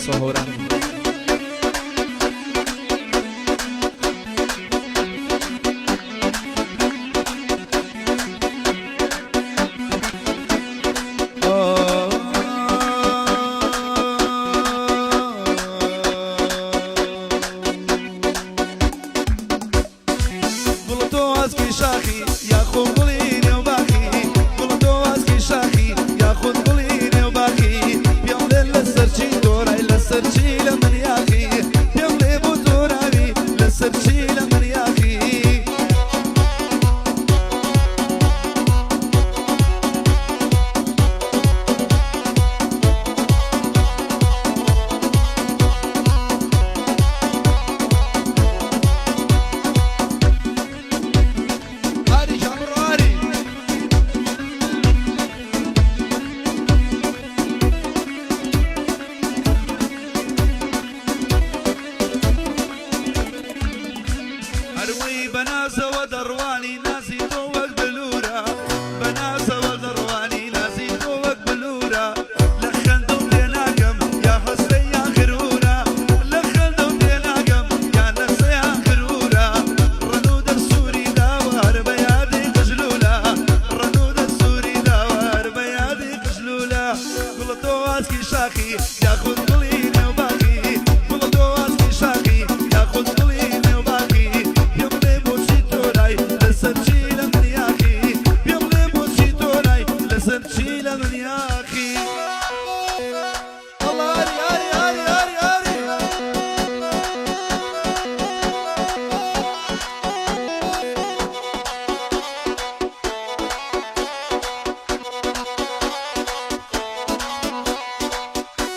ئاسۆ هەورامی. گوڵە تۆ ئاسکی شاخی یاخۆ گوڵی نێو باخی، گوڵە تۆ ئاسکی شاخی یاخود گوڵی نێو باخی، پێم لێ لەسەر چی تۆرای لەسەر چی لە من یاخی، پێم لێ بۆ تۆراوی لەسەر چی لە من یاخی. ئاری جان بڕۆ ئاری. هەروەی بەنازەوە دەڕوانی نازی تۆ وەک بلورە، بەنازەوە دەڕوانی نازی تۆ وەک بلورە، لە خەندەو تێناگەم یا هەستەی یا غرورە، لە خەندەو تێناگەم یا نەسە یا غرورە، ڕەنوو دەستوری داوە هەر بە یادی قژلولە، ڕەنوو دەستوری داوە هەر بە یادی قژلولە، گوڵە تۆ ئاسکی شاخی یاخود گوڵی نێو باخی، گوڵە تۆ ئاسکی شاخی یاخود گوڵی نێو باخی، پێم بڵێ بۆچی تۆ لای لەسەر چی لە من یاخی، پێم بڵێ بۆچی تۆ لای لەسەر چی لە من یاخی. ئەڵا ئاری ئاری ئاری ئاری ئاری.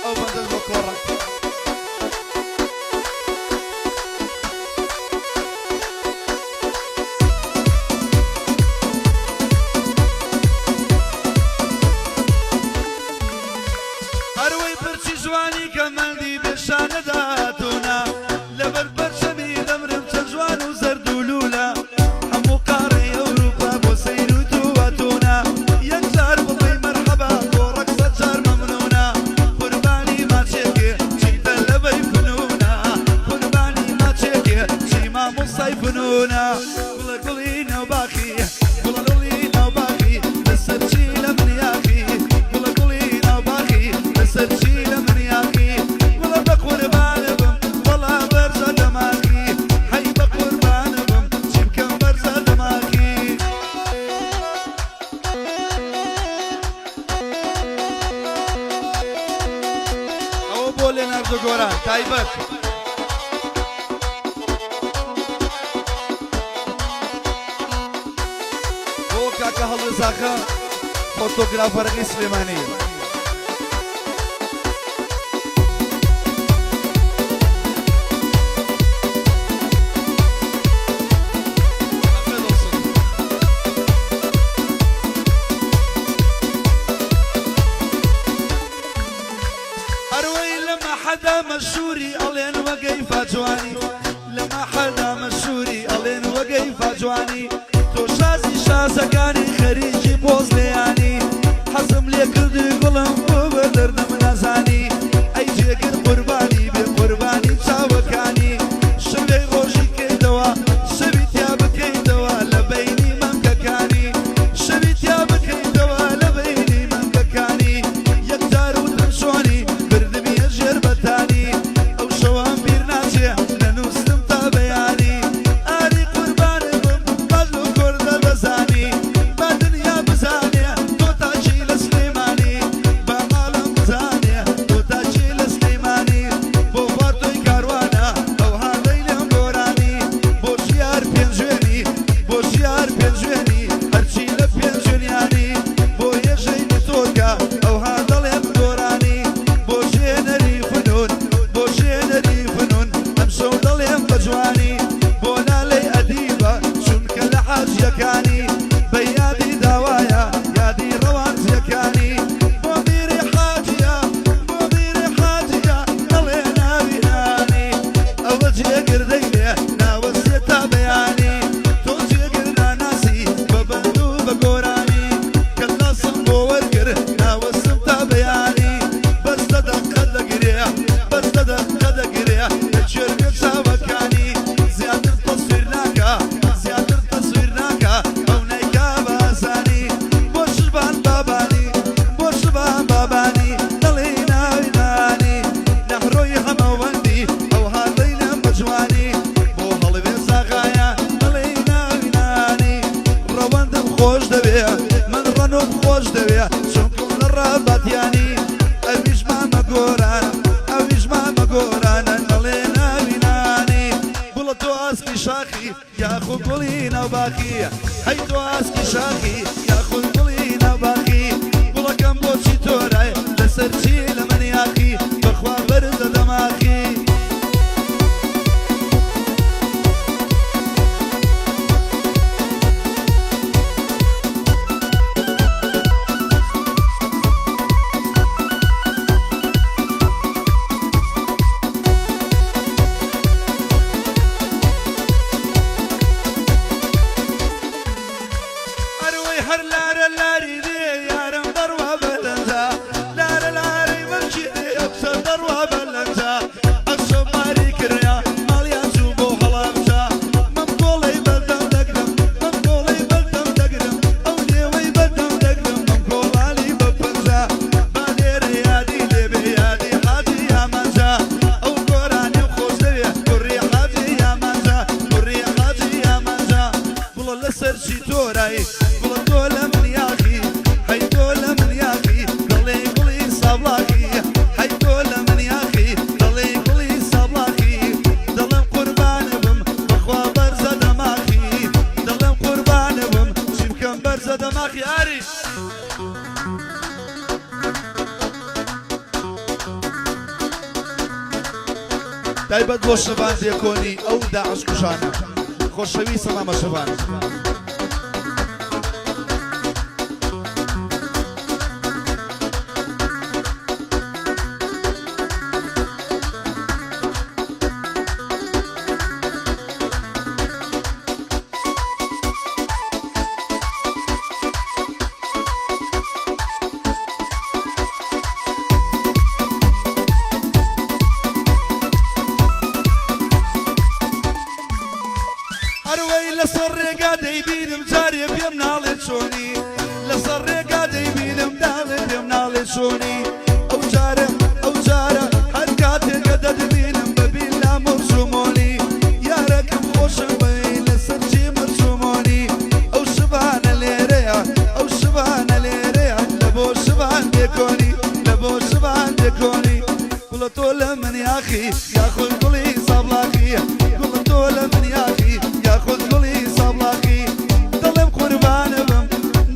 ئەو بەندەش بۆ کۆڕەک. هەروەی پرچی جوانی کەمەندی بێ شانە داتوونە، لەبەر پەرچەمی دەمرم چەند جوان و زەرد و لوولە، هەموو قاڕەی ئەوروپا بۆ سەیر و توو هاتوونە، یەک جار بڵێی مەرحەبا بۆ ڕەگ سەد جار مەمنوونە، قوربانی ماچێکێ چیتە لەبەی فنوونە، قوربانی ماچێکێ چی مامۆستای فنوونە. گوڵە گوڵی ناو باخی، گوڵە گوڵی ناو باخی لەسەر چی لە من یاخی، گوڵە گوڵی ناو باخی لەسەر چی لە من یاخی، گوڵە بە قوربان بم وەڵا بەرزە دەماخی، حەی بە قوربان بم چی بکەم بەرزە دەماخی. ئەوە بۆ لێناردۆ گۆران تایبەت. بۆ کاکە هەڵوێزاخە فۆتۆگرافەرەکەی سلێمانی. ئەروەی لە مەحەدا مەشوری ئەڵێن وەگەیفا جوانی، لە مەحەدا مەشوری ئەڵێن وەگەیفا جوانی، تۆ شازی شازەکانی خەریکی پۆز لێیانی، حەزم لێ کردی گوڵم بۆ بە دەردم نازانی، ئەی جێگر قوربانی بێ قوربانی چاوەکانی، شەوێ ڕۆژی کەیتەوە شەوی تیا بکەیتەوە لە بەینی مەمکەکانی، شەوی تیا بکەیتەوە لە بەینی مەمکەکانی، یەک جار وتم چۆنی بردمیە ژێر بەتانی، ئەو شەوەم بیر ناچێ نەنووستم تا بەیانی، ئاری قوربانت بم باش لەو کوردە دەزانی، باش. دەماخی، هەی تۆ ئاسکی شاخی یاخود گوڵی ناو باخی، گوڵەکەم بۆچی تۆرای لەسەر چی لە من یاخی، بەخوا بەرزە دەماخی. ئەروەی هەر لارە لاری دێ یارم دەڕوا بە لەنجا، لارە لارەی مەمکی دێ ئەپسە دەڕوا بە لەنجا، ئەخشەو باری کریا ماڵیان چوو بۆ هەڵامجا، مەم کۆڵەی بەردەم دەگرم مەم کۆڵەی بەردەم دەگرم، ئەو لێوەی بەردەم دەگرم مەم کۆڵانی بە پەنجا، با لێرە یادی لێ بێ یادی حاجی ئامانجا، ئەو گۆرانیم خۆش دەوێ کوڕی حاجی ئامانجا، کوڕی حاجی ئامانجا. گوڵە لەسەر چی تۆرای گوڵە تۆ لە من یاخی، هەی تۆ لە من یاخی دەڵێی گوڵی سابڵاخی، هەی تۆ لە من یاخی دەڵێی گوڵی سابڵاخی، دەڵێم قوربانە بم بەخوا بەرزە دەماخی، دەڵێم قوربانە بم چی بکەم بەرزە دەماخی ئاری. تایبەت بۆ شڤان دێکۆنی ئەو داعش کوژانە خۆشەویستە مامە شڤان. ئەروەی لەسەر ڕێگا دەیبینم جارێ پێم ناڵێ چۆنی، لەسەر ڕێگا دەیبینم داڵێ پێم ناڵێ چۆنی، ئەو جارە ئەو جارە هەر کاتێ کە دەتبینم بە بیلا مەرچومۆنی، یارەکەم خۆشم بەی لەسەر چی مەرچومۆنی، ئەو شڤانە لێرەیە ئەو شڤانە لێرەیە لە بۆ شڤان بێکۆنی، لە بۆ شڤان بێکۆنی، گوڵە تۆ لە من یاخی یاخود گوڵی سابڵاخی، گوڵە تۆ لە من یاخی یاخود گوڵی سابڵاخی، دەڵێم قوربانە بم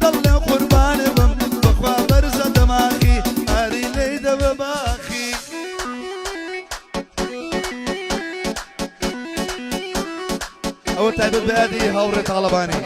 دەڵێم قوربانە بم بەخوا بەرزە دەماخی، ئاری لێی دەبە باخی. ئەوە تایبەت بە یادی هاوڕێ تاڵەبانی.